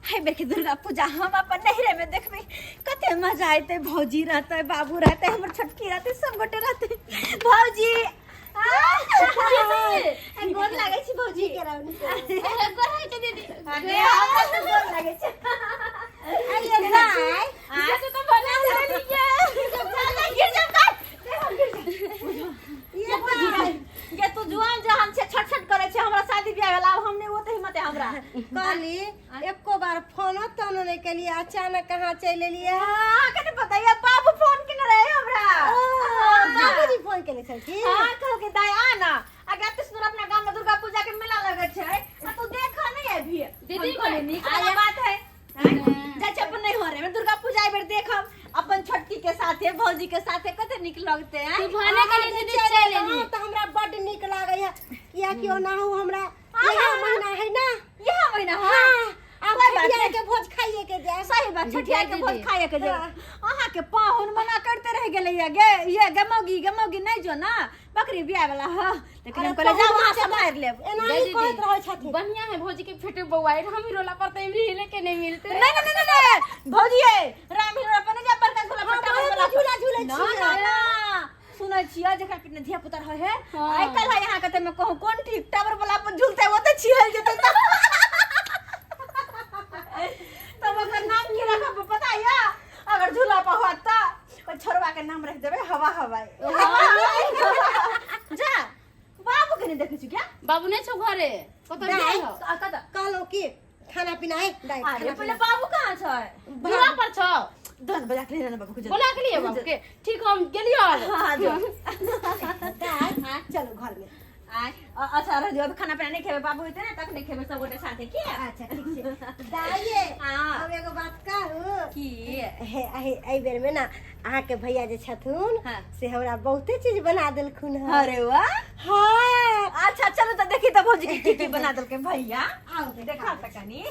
एहि बेर के दुर्गा पूजा हम अपन नैहरे में देखबै, कते मजा एतै। भौजी रहतै, बाबू रहतै, हमर छोटकी रहतै, सब गोटे रहतै। भौजी गोर लागै छी। भौजी गोर होइ छै दीदी। अरे, हमरा तऽ गोर लागै छै। अरे भाई, से तो बना लेलियै। गिर जाब का? ये भाई। गे तू जुआन जहान छै, छट छट करै छै। हमरा शादी बियाह भेल, आब हम नहि ओते हिम्मत है हमरा। कहली एको बार फोनो तोनो नहीं केलिए, अचानक कहाँ चलि एलिए? हाँ, कने पता ये बाबू फोन केने रहे हमरा। बाबूजी फोन केने छलखिन? हाँ, कहलकै दाई आ ना, आगे एते सुंदर अपना गांव में दुर्गा पूजा के मेला लगै छै आ तू देख नहीं अभी। दीदी, हम कहलियै, नीक वाला बात है। जाइ छै अपन नहीं हो रहे दुर्गा पूजा एहि बेर देखब अपन छोटकी के साथे, भौजी के साथे, कते नीक लगते हैं। तू भने कहली दीदी चलि एली। हाँ, तऽ हमरा बड्ड नीक लागै है, कियाकि ओनाहु हमरा इएह महीना है ना। यह महीना? हाँ, आब कोई बात छठिया नहीं। के भोज खाइए के जाए। सही बात, छठिया के भोज दीदी। खाए के जाए। अहाँ के पाहुन मना करते रह गेलै ये गे ये गे मौगी, गे मौगी नहीं जो ना बकरी बिया वाला ह, लेकिन हम कहले जाओ वहां से मार लेब। एनाही दीदी। कहैत रहै छथिन। बढ़िया है, भौजी के फेटे बौआई हम ही रोला पर तो इमली हिले के नहीं मिलते। नहीं नहीं नहीं नहीं भौजी है राम हिरोड़ा पर नहीं जा, बड़का झूला पर, टावर वही वाला तो झूला झूलै ना, छियै। ना ना, सुनै छियै जकरा कितने धिया पुता रहे है। हाँ। आइ काल्हि है यहाँ कते में कहूँ कोन ठीक टावर वाला पर झूलते ओते छिहल जेतै तब ओकर नाम की रखब पता या? अगर झूला पर होत त ओइ छोरवा के नाम रख देबै हवा हवाई। हवा हवाई। जा बाबू के नहीं देखै छी क्या? बाबू नहीं छौ घरे, कतौ दाइ। गेल हौ। आ, कतऽ? कहलहुँ कि खाना पीना है दाइ? अरे खाना पहिले पीना। बाबू कहाँ छै? दुआ पर छौ। दस बजा के ले जाना बाबू के जल्दी। बोला के लिए बाबू के। ठीक, हम गेलियो आब। हाँ, जो। दाइ, चलू घर में। आय, अच्छा रह दियो, अभी खाना पीना नहीं खेबे, बाबू हेतै ने तक नहीं खेबे सब गोटे साथे की। अच्छा ठीक छै दाइये। हाँ। हम एगो बात कहू? की? हे हे, एहि बेर में ना अहाँके भैया जे छथुन हाँ। से हमरा बहुते चीज बना देलखुन हँ। अरे वाह! हाँ। अच्छा चलो तो देखी तो भौजी के की की बना देलकै भैया। आउ देखा त कनी।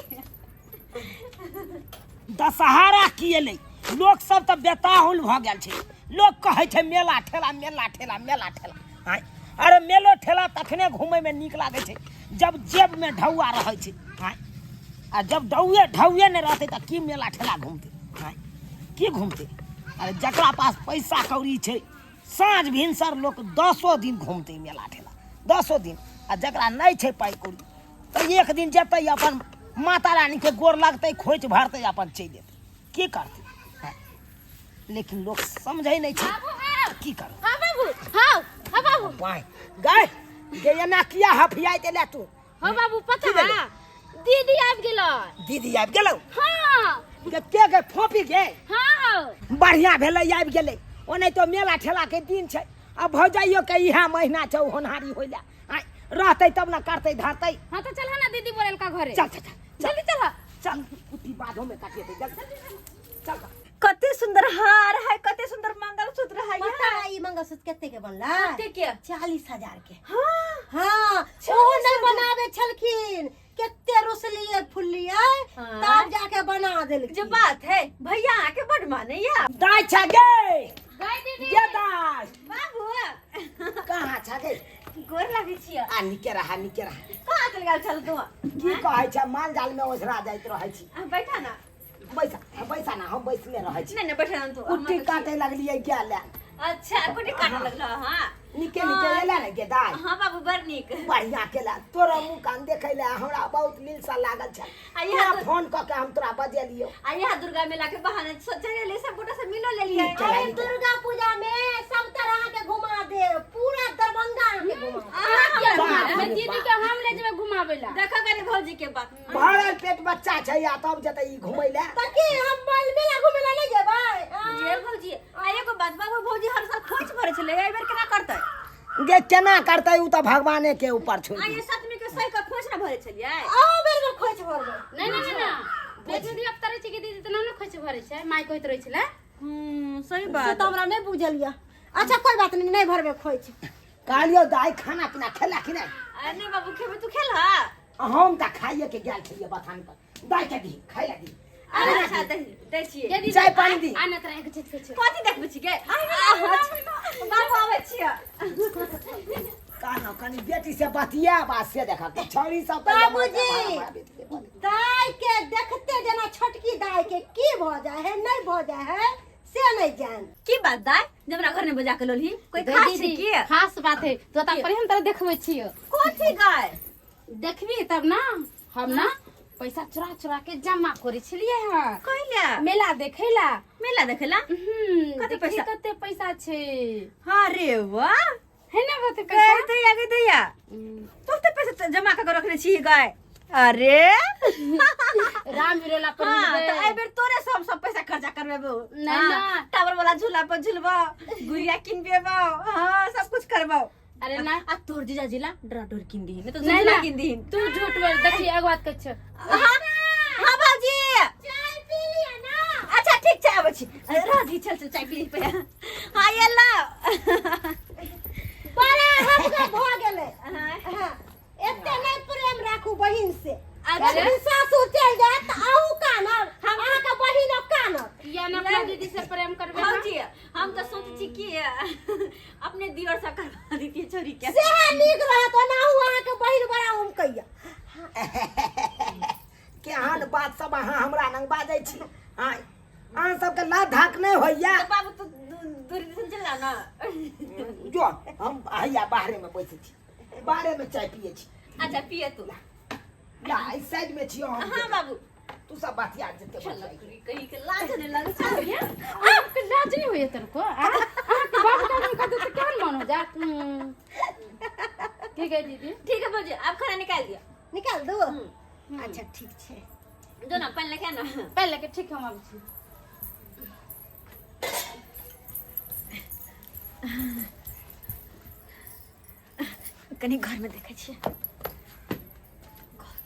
दशहरा की एलै, लोक सब तऽ बेताहुल भऽ गेल छै। लोक कहै छै मेला ठेला, मेला ठेला, मेला ठेला। आँय, अरे मेलो ठेला तखने घूमैमे नीक लागै छै जब जेबमे ढौआ रहै छै। आँय, आ जब ढौए ढौए नहि रहतै तऽ की मेला ठेला घूमतै? आँय, की घूमतै? अरे जकरा पास पैसा कौड़ी छै साँझ भिनसर लोक 10 दिन घूमतै मेला ठेला, 10 दिन। आ जकरा नहि छै पाइ कौड़ी तऽ एक दिन जेतै, अपन माता रानीके गोर लगतै, खोइच भरतै, अपन चलि एतै। की करतै? हँ। लेकिन लोक समझै नहि छै। बाबू आउ। की करब? हाँ बाबू, हाँ हाँ बाबू। बाय गए गे, एना किया हफियाइत एले तू? हाँ बाबू, पता की भेलै? है दीदी आबि गेलै। दीदी आबि गेलौ? हाँ। गे के गे फोपी गे? हाँ। बढ़िया भेलै आबि गेलै, ओनाहितो मेला ठेला के दिन छै आ भौजाइयो के इएह महीना छै होनहारी होइला। आँय, रहतै तब ने करतै धरतै। हाँ तो चल ना दीदी बोलेल का घरे। चल चल चल। जल्दी चल। चल, कुट्टी बाधो में काटिए, जल्दी चल चल। कते सुंदर हार है, कते सुंदर मंगलसूत्र है। पता है ई मंगलसूत्र कते के बनला? कते के? 40,000 के। हाँ। हाँ, ओ नहीं बनावे छलखिन, कते रुसलिए फुललिए हाँ। तब जाके बना देलखिन। जो बात है भैया आके बड़ माने या। दाइ छ गे। गाय दीदी। गे दाइ। बाबू। कहाँ छ गे? गोर लागै छियै। आ निके रहा, निके रहा। कहाँ चल गेल छल तू? की कहै छ, माल जाल में ओझरा जाइत रहै छी। आ, बैठा ना। बैसा बैसा ना, हम बैसले रहै छी। नहीं नहीं, बैठा ना तू। कुट्टी काटे लगलियै गेल ले। अच्छा कुट्टी काटे लगल? हाँ। निके निके एला ने गे दाइ? हाँ बाबू, बड़ नीक। बढ़िया केला, तोरा मुँह कान देखै ले हमरा बहुत लिलसा लागल छल। आ यहाँ तोरा फोन कऽ के हम तोरा बजेलियौ। आ यहाँ दुर्गा मेला के बहाने चलि एलियै, सब गोटा से मिलो लेलियै। नीक केला, अरे नीक केला। दुर्गा पूजा में सब तरह अहाँके घुमा देब, पूरा दरभंगा अहाँके घुमा देब। अहाँ किया बाप घुमा रे देबै? दीदी के हम ले जेबै घुमाबै ला। देखो कनी भौजी के बात। भरल पेट बच्चा छै आ तब जेतै ई घुमै ले। तऽ की हम मेला घुमै ला नहि जेबै? जे भौजी, आ एगो बात बाबू, भौजी हर साल खोइच भरै छलै, एहि बेर केना करतै? गे केना करतै उ तऽ भगवाने के ऊपर छोड़ि आ ये दियौ। सतमी के सही के खोइच ने भरै छलियै? अहूँ बेर बेर खोइच भरबै। नहीं नहीं नहीं ना, बेटी दी अब तरे छै कि दीदी तऽ ना खोइच भरै छै, माय कहैत रहै छलै। हम्म, सही से तऽ हमरा नहि बुझल यऽ। अच्छा कोई बात नहीं, नहीं भरबै खोइच। कहलियौ दाइ, खाना पीना खेला कि नहि? अरे नहीं बाबू, खेबै, तू खेलह? हम तऽ खाइए के गेल छलियै बथान पर। दाइ के दी, खाइ ला दी। अरे अच्छा दै दै छियै। ये दीदी चाय पानी दी। आ ना तोरा एक चीज कहै छियौ। कथी देखबै छी गे? बाबू आबै छियै। कहलहुँ कनी बेटी से बतियाब आ से देखब छौड़ी सब तऽ बाबूजी। दाइ के देखते जेना भऽ जाय है, नहि भऽ जाय है से नहि जान। की बात दाय, जे हमरा घर ने बजा के लोलही कोई गै खास छै दीदी, की? खास बात है तो ता पर हम तोरा देखबै छियो। कथी गाय? देखबी तब ना। हम ना पैसा चुरा चुरा के जमा करे छलियै हँ। कहिला? मेला देखैला। मेला देखैला? कते देखी पैसा? कते पैसा छै। हाँ रे वाह, है ना बहुते पैसा। गै दैया, गै दैया, बहुते पैसा त जमा कऽ के रखने छी गाय। अरे राम हिरोला पर हाँ, मिलबै। तऽ एहि बेर तोरे से हम सब पैसा खर्चा करबेबो। नहीं हाँ, ना। टावर वाला झूला पर झूलबो, गुड़िया किनबेबो, हाँ सब कुछ करबो। अरे ना, आ तोर जीजा जिला डरा डोर किन दीही, नहीं तो नहीं झूला ना। किन दीही। तू झूठ बोल। देखी एगो बात कहै छियौ। हाँ हाँ भौजी, चाय पी लिअ ना। अच्छा ठीक छै, आबै छी। अरे राजी, चल चल चाय पी पहिले। हाँ ये ला। बड़ा हमके भऽ गेलै। हाँ। हाँ, एते नहि प्रेम राखू बहिन से। अच्छा। एक दिन सासुर चलि जायत तऽ अहूँ कानब, अहाँके बहिनो कानत। किया ना अपना दीदी से प्रेम करबै ना? भौजी, हम तऽ सोचै छी कि अपने दियर से करवा दीतियै छोरी के। सेहे नीक रहत, ओनाहु अहाँके बहिन बड़ा उमकैया। केहन बात सब अहाँ हमरा लग बाजै छी? आँय, अहाँ सबके लाज धाक नहि होइया? तऽ बाबू तू दूरी दिसन चल जा ना। जो, हम हैया बाहरे में बैसै छी, बाहरे में चाय पियै छी। अच्छा पिए तू। ला, एहि साइड में छियौ हम। हाँ बाबू। तू सब बात याद जते चल बतियाइ। कहीं के लाज नहीं लगै छै। आपके लाज नहीं होइए तेरे अहाँके बाप का कर दे तो केहन मन हो जात। ठीक है दीदी। ठीक है भौजी, आप खाना निकाल दिया। निकाल दू? अच्छा ठीक छै। जो ना पानि लेके आ ना। पहिले के ठीक, हम आबै छी। कनि घर में देखै छियै, घर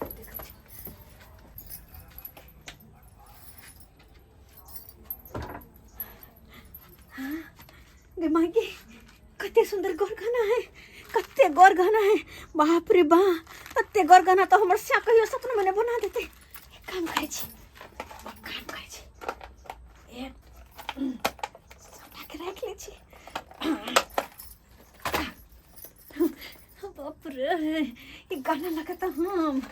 में देखै छियै। हाँ, गे माँ के कते सुंदर गौर गहना है, कते गौर गहना है, बाप रे बा, कते गौर गहना तो हमर स्या कहियो सपना में नहि बना देते। एक काम करै छी, एक काम करै छी, एक सबटा के राखि लै छी। बाप रे, ई गहना लगता हम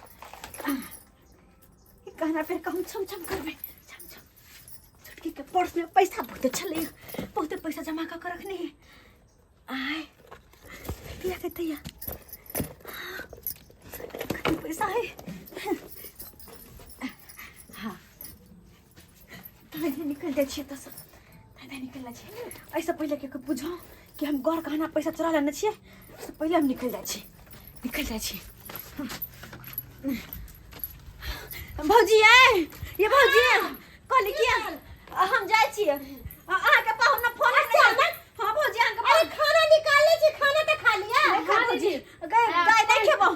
ई गहना फेर कहूँ छम छम करबै, छम छम। छोटकी के पर्स में पैसा बहुते छलै, बहुते पैसा जमा कऽ के रखने है। आय दिया के दैया, कते पैसा है। हाँ ताहि निकल जाइ छियै एतऽसँ, ताहि निकल जाइ छियै। एहिसँ पहिले के बुझाउ कि हम गौर गहना पैसा चोरा लेने छियै, एहिसँ पहिले हम निकलि जाइ छी, निकलि जाइ छी। भौजी ये, ये भौजी, कहली कि हम जाइ छियै, अहाँके पाहुन ने फोन केने। हाँ भौजी, अहाँके अरे खाना निकाल ले छी, खाना तऽ खा लिअ। नहि खा भौजी, गै गाय नहि खेबौ।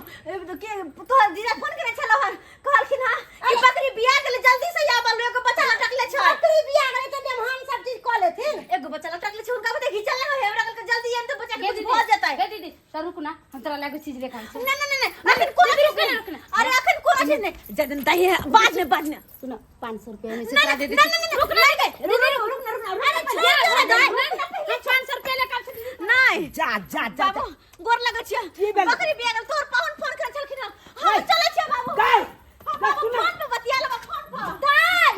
के तोहर जीजा फोन केने छलौ हन, कहलखिन हँ कि बकरी बिया गेलै, जल्दी से आबल, एगो बच्चा लटकले छै। बकरी बिया गेलै तऽ नेमहान सब चीज कऽ लेथिन। एगो बच्चा लटकले छै, हुनका बुते घिचल नहि होय, हमरा कहलकै जल्दी आन तऽ बच्चा के गे कुछ दीदी, भऽ जेतै। गे दीदी, तऽ रुक ना, हम तोरा लागो चीज लेके आबै छी। नहि नहि नहि, अखन कोनो रुक चीज ना, नहि। रुक ना। अरे अखन कोनो चीज नहि, जदन दही है, बाद में, बाद में। सुनो, 500 रुपया में से नहीं तोरा दे नहीं दे। नहीं, रुक नहीं गई, रुक रुक रुक रुक, अरे छोड़ दे गाय। हम 500 रुपया लेके आबै छी दीदी। नहीं जा जा जा। बाबू, गोर लगै छियै। की भेलै? बकरी बिया गेल, तोहर पाहुन फोन करै छलखिन हँ। हम चलै छियै बाबू। गाय हाँ, बाबू, सुन। फोन पे बतिया लेबै, फोन पर। दाइ,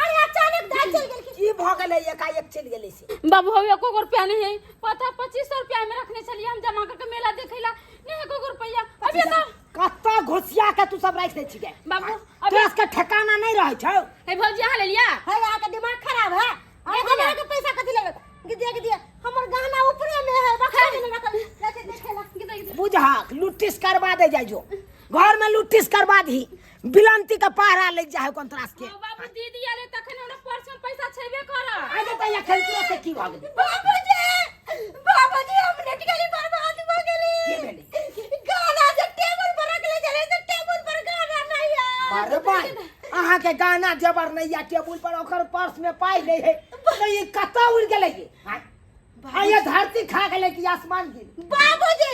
अरे अचानक दाइ चलि गेलखिन। की भऽ गेलै एकाएक चलि गेलै से? बाबू, हम एको गो रुपया नहीं है। पता 2500 रुपया में रखने छलियै हम जमा करके मेला देखैला, नहीं एको गो रुपया अभी तो। कतऽ घोसिया के तू सब राखि दै छिकै बाबू, अभी तोरा सबके ठेकाना नहि रहै छौ। हे भौजी, अहाँ ले लिया। है, अहाँके दिमाग खराब है? अरे हमरा के पैसा कथी लेबै? गिदिया गिदिया, हमर गहना ऊपरे में है, बक्सा में नहीं रखल। जाके देखे ला। गिदा गिदा। बुझहक, लुटिस करवा दे जाइ जो, घर में लुटिस करवा दही, बिलंती के पहरा लग जाए कंत्रास के। हाँ, बाबू, दीदी आले तखन हमरा पर्स में पैसा छेबे कर। आइ तऽ एखन तुरंत की भऽ गेलै? बाबूजी, बाबूजी, हम नेट गेली, बर्बाद भऽ गेली। की भेलै? गाना जे टेबुल पर रखले छलै से टेबुल पर गाना नहीं है। अरे भाई, अहाँके गाना जेबर नहि या टेबुल पर, ओकर पर्स में पाइ नहि है, तऽ ई कतऽ उड़ि गेलै ये? आँय? आँ, ये धरती खा गेलै कि आसमान गिर? बाबूजी,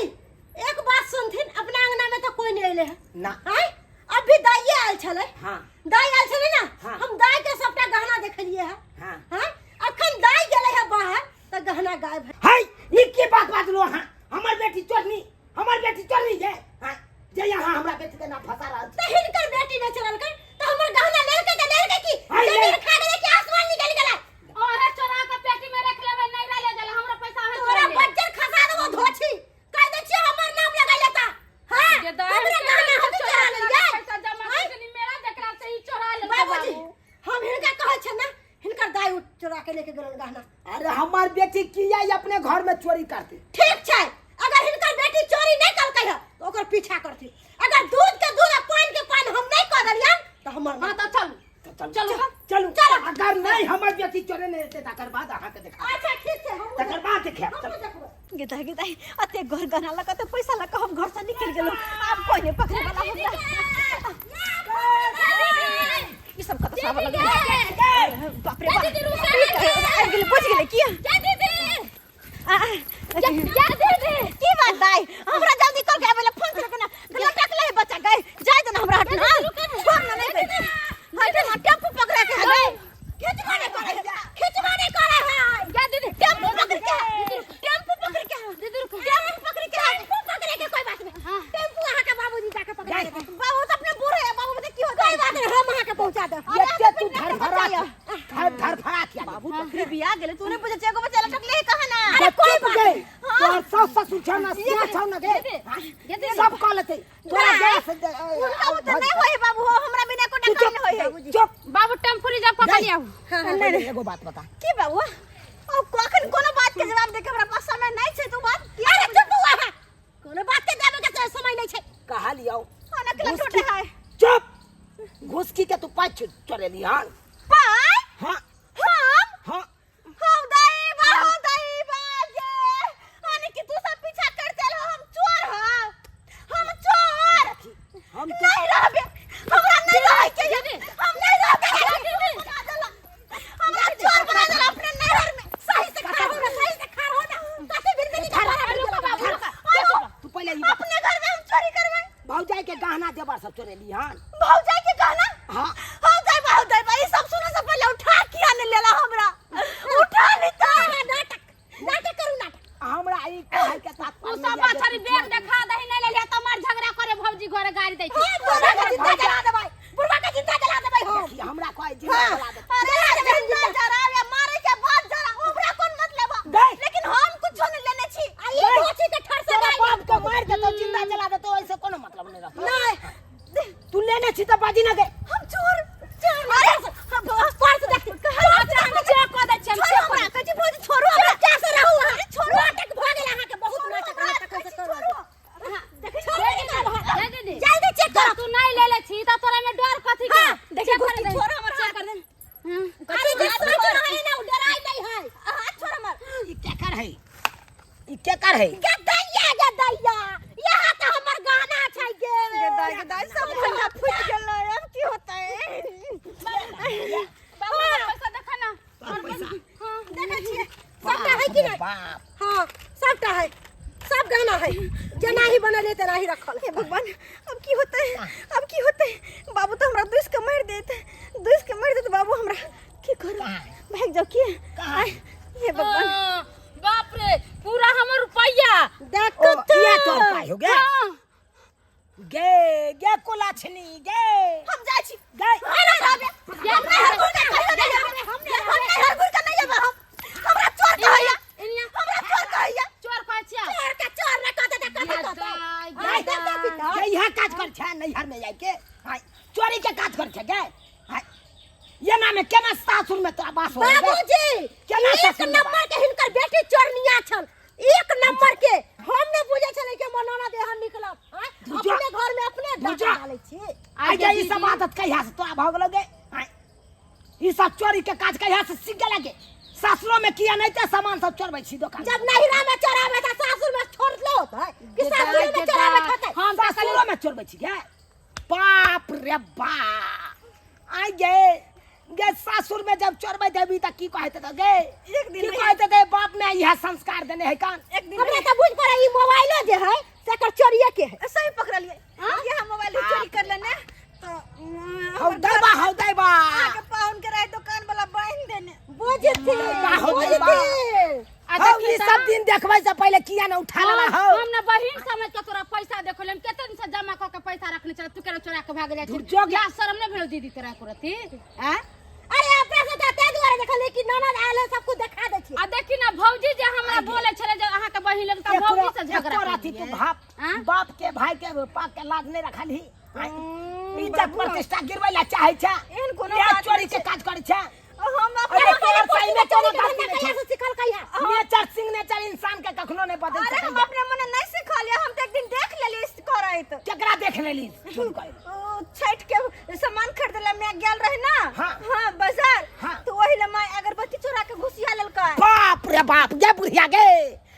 एक बात सुनथिन, अपना अंगना में तो कोई नहीं अइले है ना। आँय, अभी दाइये आयल छलै। हाँ। दाइ आयल छलै ना? हाँ। हम दाइ के सबटा गहना देखलिए है। हाँ। हाँ, अखन दाइ गेलै है बाहर तऽ गहना गायब है। है, ई की बात बाजलू अहाँ? हमर बेटी चोरनी, हमर बेटी चोरनी जे, आँय, जे यहाँ हमरा बेटी के ना फंसा रहल छै। तऽ हिनकर बेटी नहि चोरलकै तऽ हमर गहना लेलकै तऽ लेलकै की? है, जमीन ले। चोरा के लेके गेलन गहना। अरे हमार बेटी किया ई अपने घर में चोरी करते? ठीक छै, अगर हिनकर बेटी चोरी नहीं कलकै है तो ओकर पीछा करथि। अगर दूध के दूध आ पानि के पानि हम नहीं कऽ देलियन तऽ हमर हाँ तो चल। तो चलू। चलू। चलू। अगर नहीं हमर बेटी चोरे नहीं रहते तकर बाद अहाँ के देखा। अच्छा ठीक छै, हमहूँ तकर बाद देखायब। हमहूँ चलू। देखबै। गेदा गेदा, अते घर गहना लगा तो पैसा लगा हम घर से निकल गेलो, आब कोई नहीं पकड़े वाला हमरा। ई सब कत साव लगे, बाप रे बाप, आबि गेलै, बुझि गेलै किया आ, आ, की बात दाई, हमरा जल्दी कल के आबे ला फोन कर के ना लटक ले बच्चा गए जाय दे ना हमरा, हट ना, छोड़ ना, नहीं गए, हट ना, टेम्पू पकड़ा के है गए, खिचबा नहीं करे है, खिचबा नहीं करे है। जा दीदी। टेम्पू पकड़ के, टेम्पू पकड़ के, टेम्पू पकड़ के, टेम्पू पकड़े के कोई बात नहीं। हाँ। टेम्पू अहाँ के बाबूजी जाके पकड़ा देतै। बाबू तो अपने बूढ़े है, बाबू बता की होता कोई बात नहीं, हम अहाँ के पहुंचा देब। एते तू धरफड़ा धरफड़ा किया? बाबू तो फिर बिया गेले, तूने बुझे छे एगो बच्चा लटकले है कहाँ ना। अरे कोई बात नहीं, तोहर सास ससुर छौ ना, सिया छौ ना गे, सब कह लेते तोरा गैस। उनका वो तो नहीं होई बाबू, हो हमरा बिना को तू काम नहीं होई। चुप चुप। बाबू टेम्पू रिजर्व कऽ के लियाऊ। नहीं, एगो बात बता। की बाबू? ओ कखन कोनो बात के जवाब दे के हमरा पास समय नहीं छै, तू बात किया? अरे चुप हुआ है, कोनो बात के देबे के समय नहीं छै। कहा लियाओ? हाँ ना, अकेला छोटे है। चुप, घुसकी के तू पाँच चोरेली? हाँ। पाई? हाँ। हम? हाँ। हम दाई बा, हम दाई बा ये यानी कि तू सब पीछा करते रहो, हम चोर हां, हम चोर हम तो नहीं रहबे, हमरा नहीं रहे के, हम नहीं रहबे, बना देला हमरा, चोर बना देला अपने नैहर में। सही से खा हो ना, सही से खा हो ना, कथी बिन बिन के अरे रुको बाबू, रुको। तू पहले ई बता। अपने घर में हम चोरी करबे? भौजाई के गहना जेवर सब चोरेली? हाँ। भौजाई के गहना? हाँ। हो जाए बा, हो जाए बा, ई सब सुने से पहले उठा किया ने लेला हमरा, उठा ली तो। नाटक नाटक करू नाटक। हमरा ई कहै के तात्पर्य तू सब ये जे बछड़ी बैग देखा दही नहीं ले लिया तो मार झगड़ा करे, भौजी घरे गाड़ी दै छै। बुढ़वा के जिंदा जला देबै, बुढ़वा के जिंदा जला देबै हम। देखी, हमरा कहै जिंदा जला दे। अरे जिंदा जरावे मारे के बाद जरा, हमरा कोन मतलब है? गई। लेकिन हम कुछो नहीं लेने छी। आ ई गोची के ठर से तोरा गाय बाप के मार देतो, जिंदा जला देतो, ऐसे कोनो मतलब नहीं रहतो। नहीं, तू लेने छी त बाजी ना गे। हम चोर चोर? अरे हम पर्स देखती। चेक कऽ दै छियै। छोड़ो हमरा, कहै छी भौजी छोड़ो हमरा। क्या से रहू अहाँ? छोड़ो। नाटक भऽ गेल अहाँके बहुत नाटक, नाटक से करू। देखै छी। दे दीदी। जल्दी चेक करो। तू नहीं ले ले छी त तोरा में डर कथी के? हाँ, देखी चेक घुसकी, कर दे। छोड़ो हमर हाथ। कर दे। हाँ। अरे जे सोच रहे ना, उ डराय नहीं है। हाथ छोड़ हमर। ई केकर है? ई केकर है? गदैया गदैया, यहाँ तऽ हमर गहना छै गे। गदा गदा, सब ठंडा फूट गेल, अब की होता है? बाबू हमर पैसा देखा ना। तोहर पैसा? हाँ। देखै छियै, सबटा है कि रे नहीं? बाप। हाँ, सबटा है, सब गहना है, जेना ही बनल है तेना ही रखल हे है। भगवान, अब की होते है, अब की होते है? बाबू तो हमरा दुस के मार देत, दुस के मार देत बाबू हमरा, की करू? कहाँ है? भाग जाओ की? कहाँ? आय, हे भगवान। हाँ, बाप रे, पूरा हमर रुपैया। देख। ओ ये तोहर पाई हो गे? हाँ। गे गे कुलाछनी गे। हम जाइ छी। गे। हम नहीं रहबे, हम नहीं हर गुड़ के कहियो नहीं जेबै, हम नहीं हर गुड़ के नहीं जेबै, हम हमरा चोर कहैया, इनिया। हमरा चोर कहैया। चोर कहै छियै? चोर के चोर ने कहते तऽ कथी कहते? गदाइ, आइ देख देख पिता। गे यहाँ काज कर छै नैहर में जाय के? हाय, चोरी के काज कर छै गे? हाय, ये ना में केना सासुर में तोरा बास हो गे? बाबूजी, केना एक सासुर में नंबर के हिनकर बेटी चोरनिया छल, एक नंबर के। हम नहि बुझै छलै कि हमर ननद एहन निकलत। आँय, बुझा। अपने घर में अपने बुझा। डाका डालै छी। आइ गे, ई सब आदत कहिया से तोरा भऽ गेलौ गे? आँय, ई सब चोरी के काज कहिया से सीख गेला गे? सासुरो में किया नहीं ते सामान सब चोरबै छी दोकान? जब नैहरा में चोराबै तऽ सासुर में छोड़लो होतै कि सासुर में चोराबै होतै? हम तऽ सासुरो में चोरबै छी गे? बाप रे बाप, आइ गे गे, सासुर में जब चोरबै देबी तऽ की कहैत हेतौ गे? एक दिन की कहैत हेतै, बाप में इएह संस्कार देने है कान? एक दिन हमरा तऽ बुझ पड़ै ई मोबाइलो जे है से एकर चोरिये के है। सही पकड़लिए, ये हम मोबाइल चोरी कर लेने तो हौ दैबा, हौ दैबा। आके पाहुन के रहे दुकान वाला बांध देने। बुझथिन। हो दैबा। बुझथिन। आ हौ, देखी ई तऽ- सब दिन देखबै से पहिले किया ने उठा लेला हौ? हम ना बहिन समझ के तोरा पैसा देखल, हम कते दिन से जमा कऽ के पैसा रखने छल, तू केना चोरा के भाग जाइ धुर जो छी? गे। लाज शरम नहि भेल दीदी तोरा एको रत्ती? आँ? अरे अपना से तऽ ताहि दुआरे देखलियै कि ननद आयल है, सब कुछ देखा दै छियै। आ देखी ना भौजी जे हमरा बोले छले जे अहाँके बहिन लग तऽ भौजी से झगड़ा एको राति तू केलियै। बाप आँ? बाप के भाई के पाप के लाज नहीं रखल ही? इज्जत प्रतिष्ठा गिरबै ला चाहे छै? एहन कोनो इएह बात चोरी नहि के काज करै छै। हम अरे अपने तोहर सही में कोनो गलती धंधा नहीं कहिया छै। से सिखल कहिया नेचर सिग्नेचर इंसान के कखनो नहीं बदल अरे हम सकैया। अपने मने नहीं सिखलिए, हम तो एक दिन देख लेलिए इस करैत। केकरा देख लेली चोरी करैत? ओ, छठ के सामान खरीदे ला मैं गेल रहे ना। हाँ। हाँ, बाजार। हाँ। तो वही ला माय अगरबत्ती चोरा के घुसिया लेलकै। बाप रे बाप, गे बुढ़िया गे,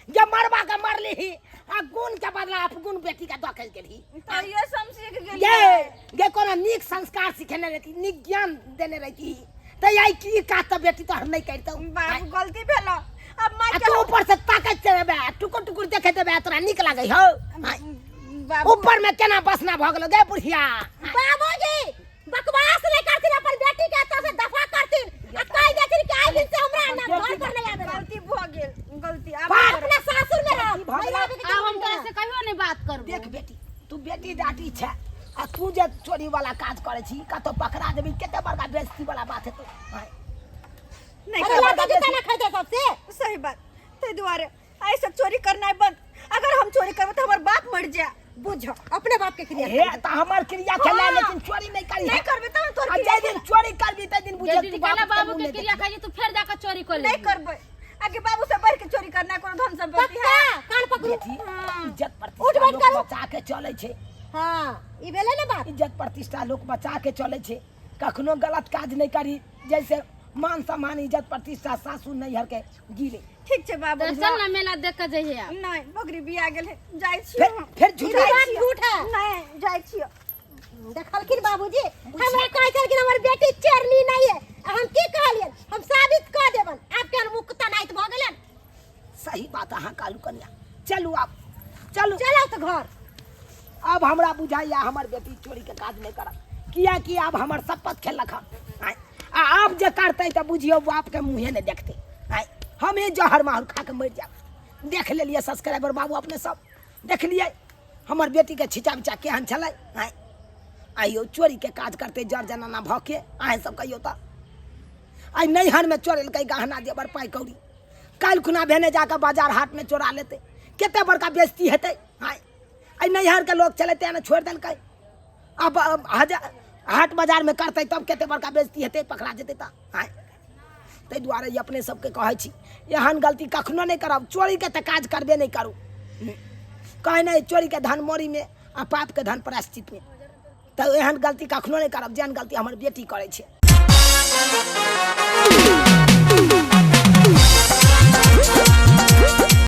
गे मरबा के मरली ही आ गुण के बदला अपगुण बेटी के दऽ के गेलही। तो ये सब सीख गेलिए। गे गे कोनो नीक संस्कार सिखेने रहती, नीक ज्ञान देने रहती तऽ आइ की काज तऽ बेटी तोहर नहि करितौ। बाबू गलती भेल, अब माय आ के तू ऊपर से ताकैत रहबे, टुकुर टुकुर देखैत रहबे, तोरा नीक लागै हौ? बाबू ऊपर में केना बसना भऽ गेलौ गे बुढ़िया? बाबूजी बकवास नहीं करथिन, अपन बेटी के एतऽ से दफा करथिन आ कहि देथिन कि आइ दिन से हमरा ना घर पर नहीं आबे। गलती भऽ गेल, गलती आब बाप करब। अपना सासुर में रह, भऽ गेल। महिला के आब हम तोरा से कहियो नहीं बात करबो। देख बेटी, तू बेटी डाटी छै आ तू जे चोरी वाला काज करै छी, कतौ पकड़ा देबी, कते बड़का बेइज्जती वाला बात हेतौ। आँय। नहीं अरे करब। लड़का जूता ना खरीदे सबसे। सही बात, ताहि दुआरे आइ सब चोरी करनाइ बंद। अगर हम चोरी करबै तऽ हमर बाप मरि जाय। बुझो अपने बाप के क्रिया। हे तऽ हमर क्रिया खेला। हाँ। लेकिन चोरी नहीं करी। नहीं करबै तब तोर आ क्रिया जाहि दिन चोरी करबी ताहि दिन बुझे जे दिन तू काला बाप बाबू के क्रिया खाई तू फेर जाकर चोरी कर नहीं लेबी। करबै, आगे बाबू से बढ़ के चोरी करना कोनो धन संपत्ति पक्का है। कान पकड़ू। बेटी, हाँ। इज्जत उठ प्रतिष्ठा बैठ लोक करू। बचा के चलै छै। हाँ, ई भेलै ने बात। इज्जत प्रतिष्ठा लोक बचा के चलै छै, कखनो गलत काज नहि करी जैसे मान सम्मान इज्जत प्रतिष्ठा सासु नैहर के गिरे। ठीक छै बाबू। तो चल ना, मेला देख के जइहे आब। नहीं, बकरी बिया गेल है, जाइ छी। फेर फेर झूठ ई बात झूठ है। नहीं, जाइ छी। देखलखिन बाबूजी, हमरा कहै छलखिन हमर बेटी चेरनी नहीं है, आ हम की कहलियन? हम साबित कऽ देबन। आब के मुख तनाइत भऽ गेलन। सही बात अहाँ कहलू कनिया। चलू आब, चलू। चलो तऽ घर। अब हमरा बुझाइया हमर बेटी चोरी के काज नहीं करत, कियाकि आब हमर शपथ खेलक हन। आँय, आ आब जे करतै तऽ बुझियौ बाप के मुँहे नहि देखतै। आँय, हमे जहर माहुर खा के मरि जायब। देख लेलियै सब्सक्राइबर बाबू, अपने सब देखलियै हमर बेटी के छिचा बिचा केहन छलै। आँय, आइयो चोरी के काज करतै जर जनाना भऽ के? अहाँ सब कहियौ तऽ। आइ नैहरमे चोरेलकै गहना जेबर पाइ कौड़ी, काल्हि खुना भेने जाकऽ बाजार हाटमे चोरा लेतै, कते बड़का बेइज्जती हेतै। आँय, आइ नैहरके लोक छलै तेँ ने छोड़ि देलकै, आब हजार हाट बाजारमे करतै तब कते बड़का बेइज्जती हेतै, पकड़ा जेतै तऽ। आँय, ताहि दुआरे ई अपने सबके कहै छी, एहन गलती कखनो नहि करब। चोरीके तऽ काज करबे नहि करू। कहै नहि, चोरीके धन मोरीमे आ पापके धन प्रायश्चितमे। तऽ एहन गलती कखनो नहि करब जेहन गलती हमर बेटी करै छै।